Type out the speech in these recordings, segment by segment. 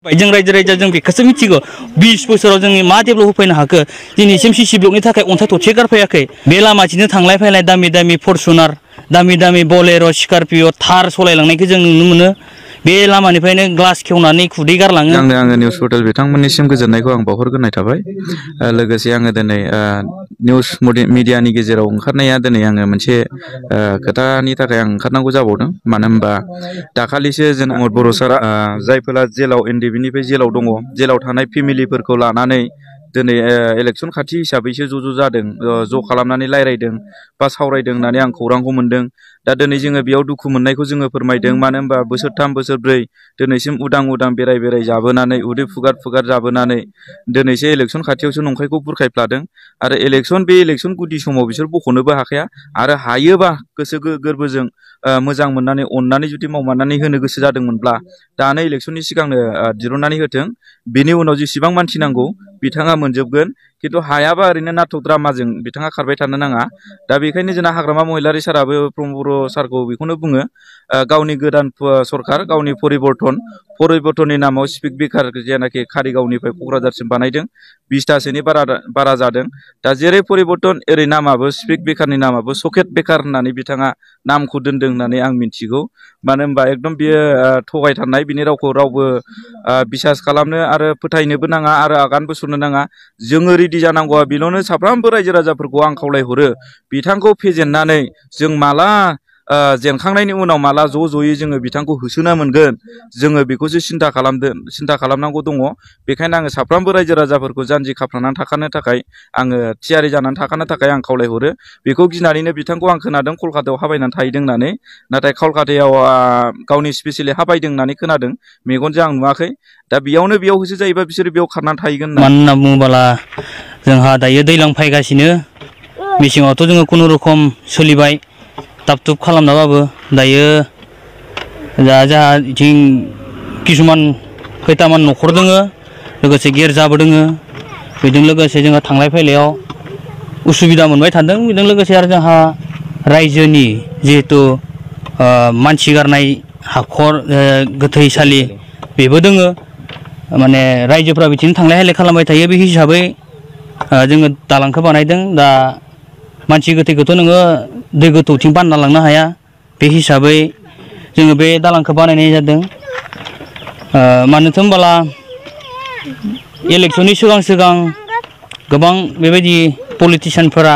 जों रायजो राजा जों बेखौसो मिथिगौ 20 बोसोराव जोंनि मा डेभेलप होफैनो हाखो दिनैसिम सीसी ब्लकनि थाखाय अन्थाइ थरसे गारफैयाखै बे लामाथिंनो थांलाय फैलाय दामि दामि फरचुनार दामि दामि बलेर' स्करपिय' थार सलायलांनायखौ जों नुनो मोनो बे लामानिफ्रायनो ग्लास खेवनानै खुदै गारलाङो आङो निउस पर्टेल बिथांमोननिसिम गोजोननायखौ आं बावहरग्रोनाय थाबाय लोगोसे आङो दिनै निउस मिडियानि गेजेराव ओंखारनाया दिनै आङो मोनसे खोथानि थाखाय आं ओंखारनांगौ जाबावदों मानो होनबा दाखालिसो जों बर' सारा जायफोरा जेलाव एनडिबिनिफ्राय जेलाव दङ जेलाव थानाय फेमिलिफोरखौ लानानै दिनै इलेक्सन खाथि हिसाबैसो ज' जादों ज' खालामनानै रायज्लायदों बा सावरायदों होननानै आं खौरांखौ मोनदों दा दिनै जोङो बेयाव दुखु मोननायखौ जोङो फोरमायदों मानो होनबा बोसोरथाम बोसोरब्रै दिनैसिम उदां उदां बेराय जाबोनानै उदै फुगार जाबोनानै दिनैसो इलेक्सन खाथियावसो नंखायखौ बुरखायफ्लादों आरो बे इलेक्सन गुदि समाव बिसोर बख'नोबो हाखाया आरो हायोबा गोसो गोरबोजों मोजां मोननानै अननानै जुदि मावमारनानै होनो गोसो जादोंमोनब्ला दानो इलेक्सननि सिगांनो दिरुननानै होथों बिनि उनाव जेसेबां मानसि नांगौ बिथाङा मोनजोबगोन खिन्थु हायाबा ओरैनो नाटक ड्रामाजों बिथाङा खारबाय थानो नाङा दा बेखायनो जोंना हाग्रामा महिलारि साराबो प्रमद बर' सारखौ बेखौनो बुङो गावनि गोदान सरखार गावनि परिबर्तननि नामाव स्पिक बेकार जेनाखि कारिगावनिफ्राय क'क्राझारसिम बानायदों 20थासोनि बारा जादों दा जेरै परिबर्तन ओरै नामाबो स्पिक बेकारनि नामाबो सकेट बेकार होननानै बिथाङा नामखौ दोनदों होननानै आं मिथिगौ मानो होनबा एकदम बियो थगायथारनाय बिनि रावखौ रावबो बिसास खालामनो आरो फोथायनोबो नाङा आरो आगानबो सुरनो नाङा जोङो रेडि जानांगौआ बेल'नो साफ्रोमबो रायजो राजाफोरखौ आं खावलायहरो बिथांखौ फेजेननानै जों माला जेनखांनायनि उनाव माला ज'यै जोङो बिथांखौ होसोना मोनगोन जोङो बेखौसो सिन्था खालामनांगौ दङ बेखायनो आङो साफ्रोमबो रायजो राजाफोरखौ जानजि खाफ्रानानै थाखानो थाखाय आङो थियारि जानानै थाखानो थाखाय आं खावलायहरो बेखौ गिनानैनो बिथांखौ आं खोनादों कलकातायाव हाबायनानै थाहैदों होननानै नाथाय कलकातायाव गावनि स्पेसियेलि हाबायदों होननानै खोनादों मेगनजों आं नुवाखै दा बेयाव होसो जायोबा बिसोरो बेयाव खारनानै थाहैगोन मानो होनना बुङोब्ला जोंहा दायो दैज्लां फैगासिनो मेसेङावथ' जोङो खुनुरुखुम सोलिबाय थाब थुब खालामनाबाबो दायो जोंहा बिथिं किसुमान खैथामान न'खर दोङो लोगोसे गिर्जाबो दोङो बेजों लोगोसे जोङो थांलाय फैलायाव उसुबिदा मोनबाय थादों बेजों लोगोसे आरो जोंहा रायजोनि जिहेतु मानसि गारनाय हाखर गोथैसालि बेबो दोङो माने रायजोफ्रा बिथिं थांलाय फैलाय खालामबाय थायो बे हिसाबै जोङो दालांखौ बानायदों दा मानसि गोथैखौथ' नोङो दै गोथौथिं बानना लांनो हाया बे हिसाबै जोङो बे दालांखौ बानायनाय जादों मानोथो होनबोला इलेक्सननि सिगां गोबां बेबायदि पलिटिसियानफोरा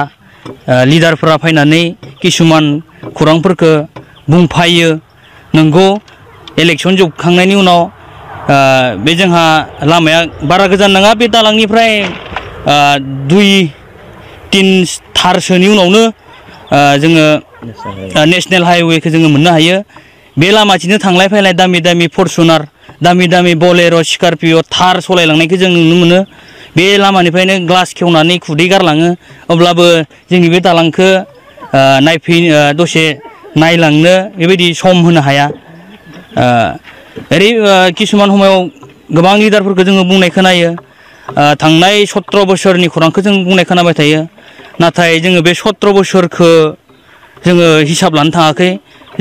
लिडारफोरा फैनानै किसुमान खौरांफोरखौ बुंफायो नंगौ इलेक्सन जोबखांनायनि उनाव बे जोंहा लामाया बारा गोजान नङा बे दालांनिफ्राय 2-3 थारसोनि उनावनो जोङो नेसनेल हाइवेखौ जोङो मोननो हायो बे लामाथिंनो थांलाय फैलाय दामि दामि फरचुनार दामि दामि बलेर' स्करपिय' थार सलायलांनायखौ जों नुनो मोनो बे लामानिफ्रायनो ग्लास खेवनानै खुदै गारलाङो अब्लाबो जोंनि बे दालांखौ दसे नायलांनो बेबायदि सम होनो हाया किसुमान समाव गोबां लिडारफोरखौ जोङो बुंनाय खोनायो थांनाय 17 बोसोरनि खौरांखौ जों बुंनाय खोनाबाय थायो नाथाय जोङो बे 17 बोसोरखौ जोङो हिसाब लानो थाङाखै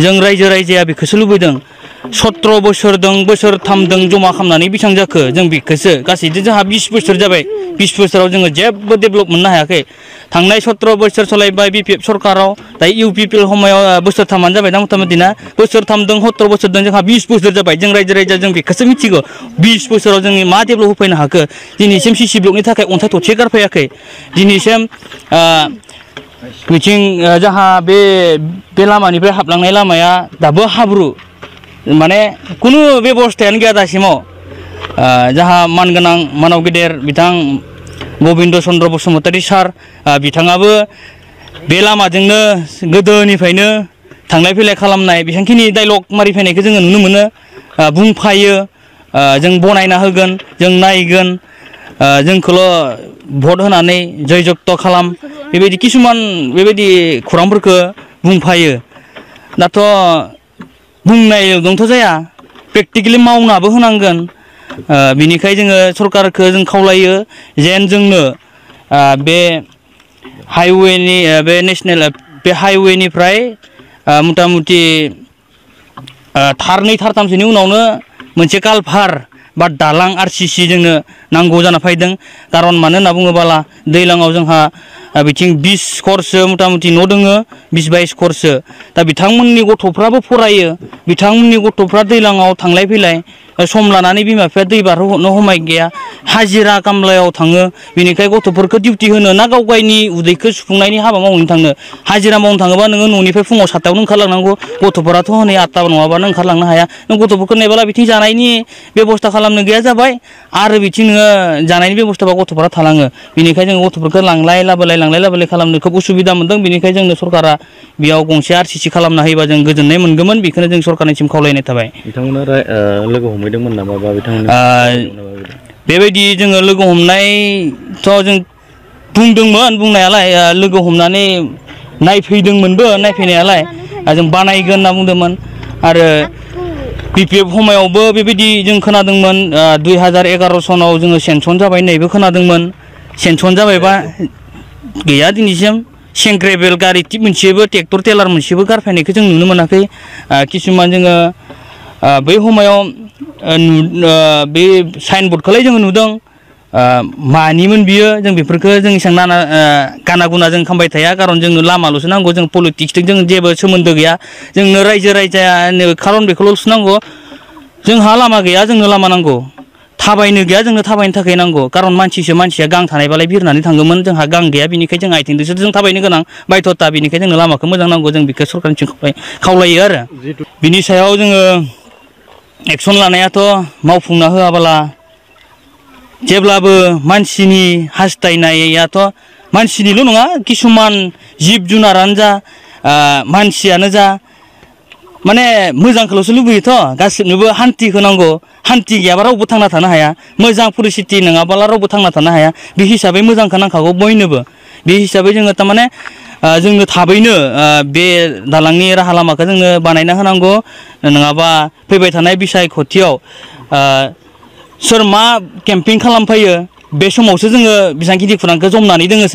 जों रायजोआ बेखौसो लुबैदों 17 बोसोरथामजों जमा खालामनानै बेसेबां जाखो जों बेखौसो गासैजों जोंहा 20 बोसोर जाबाय 20 बोसोराव जोङो जेबो डेभेलप मोननो हायाखै थांनाय 17 बोसोर सलायबाय BPF सरकाराव दायो UPPL समाव बोसोरथामानो जाबाय दा मथा मथि ना बोसोरथामजों 17 बोसोरजों जोंहा 20 बोसोर जाबाय जों रायजो राजा जों बेखौसो मिथिगौ 20 बोसोराव जोंनि मा डेभेलप होफैनो हाखो दिनैसिम सीसी ब्लकनि थाखाय अन्थाइ थरसे गारफैयाखै दिनैसिम बिथिं जोंहा बे लामानिफ्राय हाबलांनाय लामाया दाबो हाब्रु माने खुनु बेबस्थायानो गैया दासिमाव जोंहा मानगोनां मानव गेदेर बिथां गबिन्द चन्द्र बसुमतारी सार बिथाङाबो बे लामाजोंनो गोदोनिफ्रायनो थांलाय फैलाय खालामनाय बेसांखिनि डायलग मारिफैनायखौ जोङो नुनो मोनो बुंफायो जों बनायना होगोन जों नायगोन जोंखौल' भट होनानै जय जगत खालाम बेबायदि किसुमान बेबायदि खौरांफोरखौ बुंफायो दाथ' बुंनायजोंथ' जाया प्रेक्टिकेलि मावनाबो होनांगोन बिनिखाय जोङो सरकारखौ जों खावलायो जेन जोंनो बे हाइवेनि बे नेसनेल बे हाइवेनिफ्राय मथा मथि थारनै थारथामसोनि उनावनो मोनसे कालभार बा दालां RCC जोंनो नांगौ जाना फैदों कारन मानो होनना बुङोब्ला दैलाङाव जोंहा बिथिं 20 खरसो मथा-मथि न' दोङो 20-22 खरसो दा बिथांमोननि गथ'फ्राबो फरायो बिथांमोननि गथ'फ्रा दैलाङाव थांलाय फैलाय सम लानानै बिमा-बिफाया दै बारहोहरनो हमाय गैया हाजिरा खामलायाव थाङो बिनिखाय गथ'फोरखौ डिउटि होनो ना गाव गावनि उदैखौ सुफुंनायनि हाबा मावनो थांनो हाजिरा मावनो थाङोबा नोङो न'निफ्राय फुङाव 7टायावनो ओंखारलांनांगौ गथ'फोराथ' हनै 8टा नङाबानो ओंखारलांनो हाया नों गथ'फोरखौ नायबाला बिथिं जानायनि बेबस्था खालामनो गैया जाबाय आरो बिथिं नोङो जानायनि बेबस्थाबा गथ'फोरा थालाङो बिनिखायनो जों गथ'फोरखौ लांलाय लाबोलाय खालामनो खोब उसुबिदा मोनदों बिनिखायनो जोंनो सरकारा बेयाव गंसे RCC खालामना होयोबा जों गोजोननाय मोनगौमोन बेखौनो जों सरकारनिसिम खावलायनाय थाबाय बिथांमोना लोगो हमहैदोंमोन नामा बा बिथांमोना बेबायदि जोङो लोगो हमनायथ' जों बुंदोंमोन बुंनायालाय लोगो हमनानै नायफैदोंमोनबो नायफैनायालाय जों बानायगोन होनना बुंदोंमोन आरो BPF हमायावबो बेबायदि जों खोनादोंमोन 2011 सनाव जोङो सेनसन जाबाय होननायबो खोनादोंमोन सेनसन जाबायबा गैया दिनैसिम सेंग्रेबेल गारि टिप मोनसेबो ट्रेक्टर टेलार मोनसेबो गारफैनायखौ जों नुनो मोनाखै किसुमान जोङो बै हमायाव बे साइनबर्डखौलाय जोङो नुदों मानिमोन बियो जों बेफोरखौ जों एसेबां गाना गुना जों खालामबाय थाया कारन जोंनो लामाल'सो नांगौ जों पलिटिक्सजों जों जेबो सोमोन्दो गैया जोंनो रायजो राजानो खारन बेखौल'सो नांगौ जोंहा लामा गैया जोंनो लामा नांगौ थाबायनो गैया जोंनो थाबायनो थाखाय नांगौ कारन मानसिया गां थानायबालाय बिरनानै थांगौमोन जोंहा गां गैया बिनिखाय जों आथिंजोंसो जों थाबायनो गोनां बायध'ता बिनिखाय जोंनो लामाखौ मोजां नांगौ जों बेखौ सरकारनिसिम खावलायो आरो बिनि सायाव जोङो एक्सन लानायाथ' मावफुंना होआबोला जेब्लाबो मानसिनि हास्थायनायाथ' मानसिनिल' नङा किसुमान जिब जुनारानो जा मानसियानो जा माने मोजांखौल'सो लुबैयोथ' गासिबनोबो हान्थिखौ नांगौ हान्थि गैयाबा रावबो थांना थानो हाया मोजां परिस्थिति नङाब्ला रावबो थांना थानो हाया बे हिसाबै मोजांखौ नांखागौ बयनोबो बे हिसाबै जोङो थारमाने जोंनो थाबैनो बे दालांनि राहा लामाखौ जोंनो बानायना होनांगौ नङाबा फैबाय थानाय बिसायख'थियाव सोर मा केम्पिं खालामफैयो बे समावसो जोङो बेसेबांखिनि खौरांखौ जमनानै दोङोसै